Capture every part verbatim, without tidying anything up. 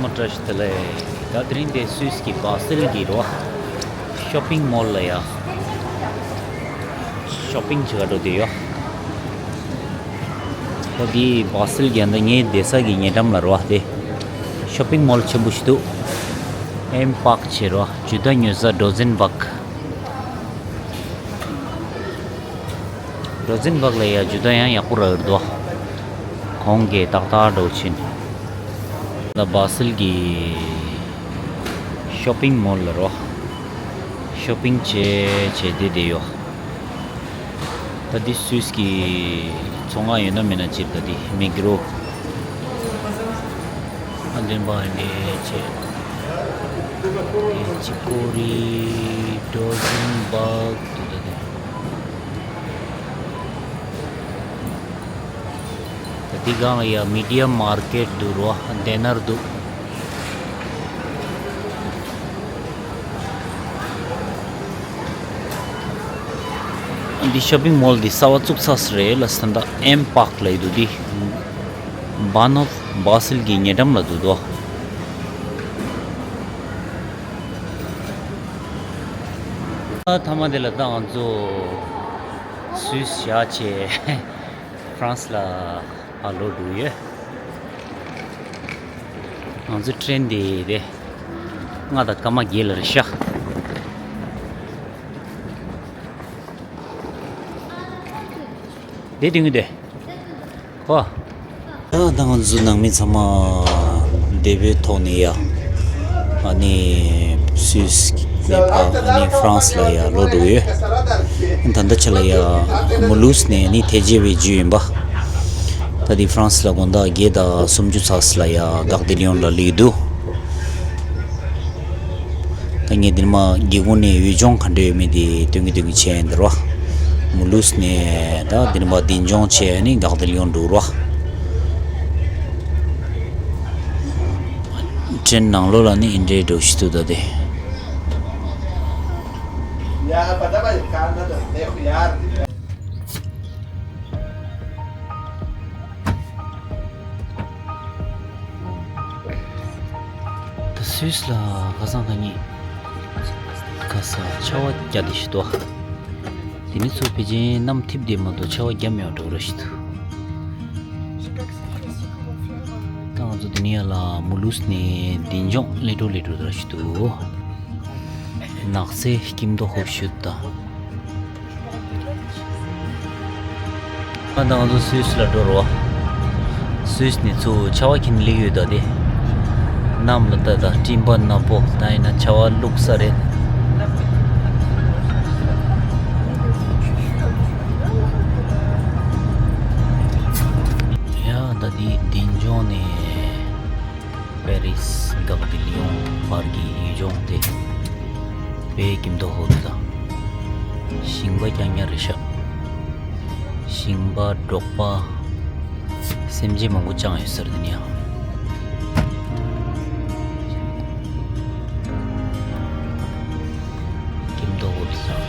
མོ་བཀྲ་ཤིས་བདེ་ལེགས། ད་དེ་རིང་དེ་སུད་སི་གི་བྷ་སིལ་གྱི་རོ། ཤོ་པིང་མོལ་ལ་ཡ། ཤོ་པིང་བྱེད་ག་འགྲོ་བསྡད་ཡོད། ད་དེ་བྷ་སིལ་གྱི་ཡ་ད་ངའི་བསྡད་ས་གི་ཉེ་འགྲམ་ལ་རོ་དེ། ཤོ་པིང་མོལ་ཆེན་པོ་ཞིག་འདུག་ཨེམ་པག་བྱེད་རོ། ཇུ་ད་ཉོ་ས་ཌོ་ཛེན་བག་ཌོ་ཛེན་བག་ལ་ཡ་ཇུ་ད་ཡང་ཡག་པོ་རག་གི་འདུག་གོང་གི་ཏག་ཏག་འགྲོ་ཕྱིན། ད་བྷ་སིལ་གྱི་ཤོ་པིང་མོལ་ལ་རོ། ཤོ་པིང་བྱེད་བྱེད་བསྡད་བསྡད་ཡོད། ད་འདི་སུད་སི་གི་མཚོ་སྔ་ཡོད་ན་མེད་ན་ཅིག་ད་འདི་མིག་རོ། ཨ་འདི་འབའ་འདི་བྱེད། དེ་ཅི་ཀོ་རི་ཌོ་ཛེན་བག་འདུག་ད་འདི། ད་འདི་སྒང་ལ་ཡ་མི་ཌི་ཡམ་མར་ཀེཊ་འདུག་རོ། ཌི་ནར་འདུག་འདི་ཤོ་པིང་མོལ་འདི་གསར་པ་བཙུགས་ཚར་རེད་ལ། ད་ལྟ་ཨེམ་པག་ལ་ཡོད་འདུག་འདི་བྷ་ནོབ་བྷ་སིལ་གྱི་ཉེ་འགྲམ་ལ་འདུག་དོ། ཨ་མཐའ་མ་དེ་ལ་ད་ང་ཚོ་སུད་སི་བཞག་བྱས་ཧྥ་རན་སི་ལ་ཕར་ལོག་འགྲོ་ཡོད། ང་ཚོ་ཊེན་དེ་རེད། ལྔ་དང་སྐར་མ་བརྒྱད་ལ་རེད་ཤག་དེ་དེ་ངུ་དེ། ཧོ། ད་ང་ཚོ་ནང་མི་ཚང་མ་བདེ་པོའི་ཐོག་ནས་ཡ། ཨ་ནི་སུད་སི་ནས་ཕར་ཨ་ནི་ཧྥ་རན་སི་ལ་ཡ་ལོག་འགྲོ་ཡོད། ད་ལྟ་ཆ་ལ་ཡ་མུ་ལུས་ནས་ནི་ཐེ་ཇེ་བའི་རྒྱུ་ཡིན་པ། ད་འདི་ཧྥ་རན་སི་ལ་དགོང་དག་བརྒྱད་དང་སུམ་ཅུ་ཙམ་ལ་ཡ་གག་སྡི་ལི་ཡོན་ལ་སླེབས་འདུག་ད་ངས་འདིར་མ་སྒེའུ་ཁུང་ནས་ཡུལ་ལྗོངས་ག་འདྲ་ཡོད་མེད་དེ་སྟོན་གི་སྟོན་གི་བྱས་ཡིན་འདིར་བ། མུ་ལུས་ནས་ད་འདིར་མ་འདི་ལྗོངས་བྱས་ནས་གག་སྡི་ལི་ཡོན་འགྲོ་ར། ཊེན་ནང་ལོགས་ལ་ནི་ཨིན་འདྲའི་འགྲོ་ཤི་ཏུ་ད་དེ། ད་སུད་སི་ལ་ཁ་སང་ཁ་ཉིན་ཁ་ས་ཆར་པ་བརྒྱབ་བསྡད་ཤི་ཏོ། དེ་ནི་ཚུར་ཕལ་ཆེར་གནམ་འཐིབས་བསྡད་མ་གཏོགས་ཆར་པ་བརྒྱབ་མེད་པ་འགྲོ་ར་ཤི་ཏུ། ད་ང་ཚོ་དེ་ནི་ཡ་ལ་མུ་ལུས་ནས་འདི་འཇོང་ལེ་འགྲོ་ལེ་འགྲོ་ར་ཤི་ཏུ། ནགས་ཚལ་སྐྱིད་མདོག་ཁ་ཤས་དང་། ང་དང་ང་ཚོ་སུད་སི་ལ་འགྲོ་རོགས། སུད་སི་ནས་ཚུར་ཆར་པ་ཁྱིམ་སླེབས་ཡོད་ད་དེ། གནམ་ལ་ལྟ་དང་སྤྲིན་པ་ནག་པོ་ད་ཡིན་ན་ཆར་པ་བླུགས་ས་རེད། ཡ་ད་དེ་འདི་འཇོང་ནས། པེ་རིས་གག་སྡི་ལི་ཡོན་བར་གྱི་ཡུལ་ལྗོངས་དེ། དཔེ་སྐྱིད་མདོག་ཧོ་དུ་དང་། ཞིང་པ་རྐྱང་རྐྱང་རེད་ཤག་ཞིང་པ་འབྲོག་པ། སེམས་ཅན་མང་པོ་བཅངས་ཡོད་ཟེར་དེ་ནི་ཡང་། སྐྱིད་མདོག་ཧོ་དུ་དང་།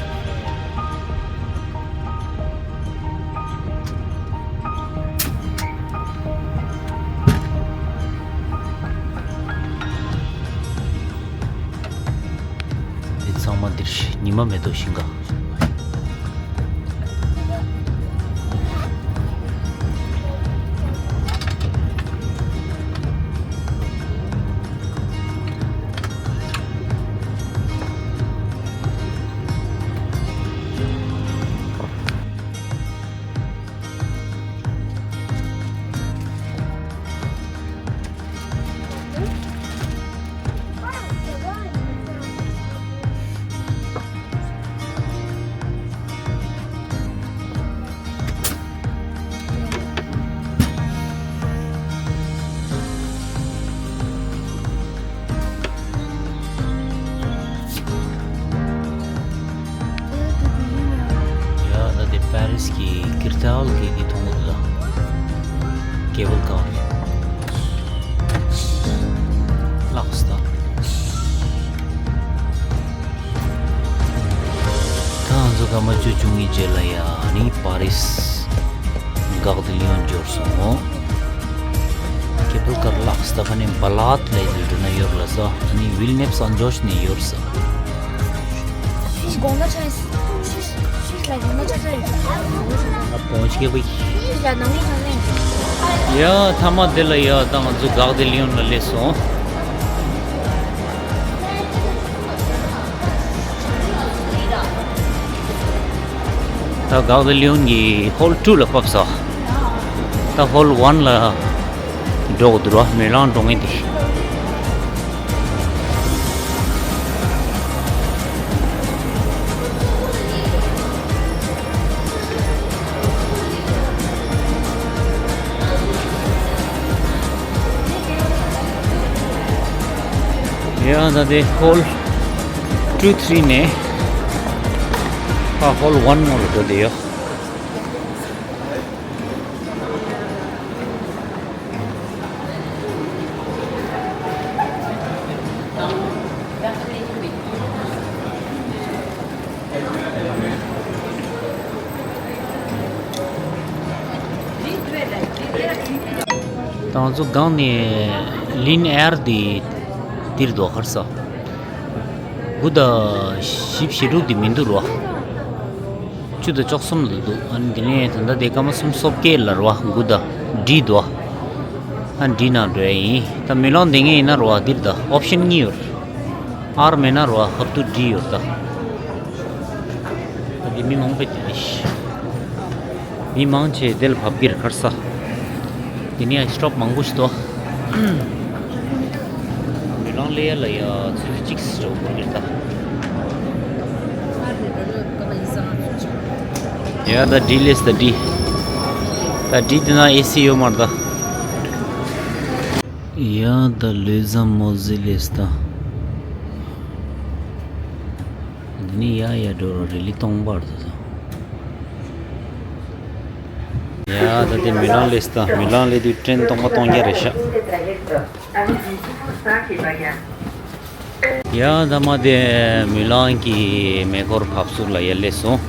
འདི་ཚང་མ་འདིར་ཉི་མ་མེ་ཏོག་ཤིང་ག་ཡ་ད་དེ་པེ་རིས་ཀྱི་ཀིར་ཏཱལ་གྱི་འདི་མཐོང་གི་འདུག་ད། ཀེ་བལ་ཀར་ལགས་སོ་ད། ད་ང་ཚོ་སྐར་མ་བཅུ་བཅུ་གཉིས་རྗེས་ལ་ཡ་ནི་པ་རིས་གག་སྡི་ལི་ཡོན་འབྱོར་སོང་ངོ་། ཁྱེད་ ལ་ཀར་ལགས་ད་ཕ་ནི་བ་ལ་ཏི་ལ་ཡི་འགྲོ་ན་ཡོར་ལ་ཟ། ཨ་ནི་ཝིལ་ནེབ་སན་ཇོར་ཇི་ནས་ཡོར་ཟ། ཤིས་དགོང་ན་ཆ་ཤིས་ཤིས་ལ་དགོང་ན་ཆ་ཆ་ཡོད། ཨ་བོང་ཆི་ཁེ་བི། ཤིས་ལ་ནང་མི་ཁང་ནས། ཡ་ཐ་མ་དེ་ལ་ཡ་ད་ང་ཚོ་གག་དེ་ལི་ཡོན་ལ་སླེབས་སོང་། ད་གག་དེ་ལི་ཡོན་གྱི་ཧོལ་ཊུ་ལ་བབས་སོང་། ད་ཧོལ་ཝན་ལ་འགྲོ་དགོས་འདུག་ར། མེ་ལོང་འགྲོ་མཁན་དེ། ཡ་ད་དེ་ཧོལ་ཊུ་ཐི་རི་ནས་ད་ཧོལ་ཝན་ནང་ལ་འགྲོ་བསྡད་ཡོད། ད་ང་ཚོ་སྒང་ནས་ལིན་ཨེར་དེ་འདིར་འདུག་ཧར་ས། དགུ་དང་བཞི་བཅུ་ཞེ་དྲུག་དེ་མི་འདུག་རོ། བཅུ་དང་བཅུ་གསུམ་ལ་འདུག་ཨ་ནི་དེ་ནས་ད་ལྟ་དེ་སྐར་མ་གསུམ་སོ་བརྒྱད་ལ་རོ། དགུ་དང་བྲིས་འདུག་ཨ་བྲིས་ནང་འགྲོ་ཡ་ཡིན། ད་མེ་ལོང་བསྡད་མཁན་ཡིན་ན་རོ། འདིར་ད་ཨོབ་ཤན་གཉིས་ཡོད། ཨར་མེད་ན་རོ། ཧབ་ཏུ་བྲིས་ཡོད་ད། ད་འདི་མི་མང་པོ་དེ་རེད། མི་མང་ཆེ་དེ་ལ་བབས་ཀྱི་རེད་ཁར་ས། དེ་ནས་ཡང་སི་ཊོབ་མང་པོ་ཞིག་འདུག་མེ་ལོང་སླེབས་ཡ་ལ་ཡ་ཆུ་ཚོད་གཅིག་ཙམ་འགྲོ་དགོས་རེད་ད། ཡ་ད་བྲིས་སླེབས་ད་བྲིས། ད་བྲིས་དེ་ན་ཨེ་སི་ཡོད་མ་རེད་ད། ཡ་ད་ལོས་ཟ་མོ་ཟི་སླེབས་ད། འདི་ནི་ཡ་ཡ་འགྲོ་རོ་རི་ལི་སྟོང་པར་དུ་སོང་། ཡ་ད་དེ་མེ་ལོང་སླེབས་ད། མེ་ལོང་སླེབས་དུས་ཊེན་སྟོང་པ་སྟོང་བརྒྱ་རེད་ཤག་ཡ་ད་མ་དེ་མེ་ལོང་གི་མེ་འཁོར་བབས་ཚུགས་ལ་ཡ་སླེབས་སོང་།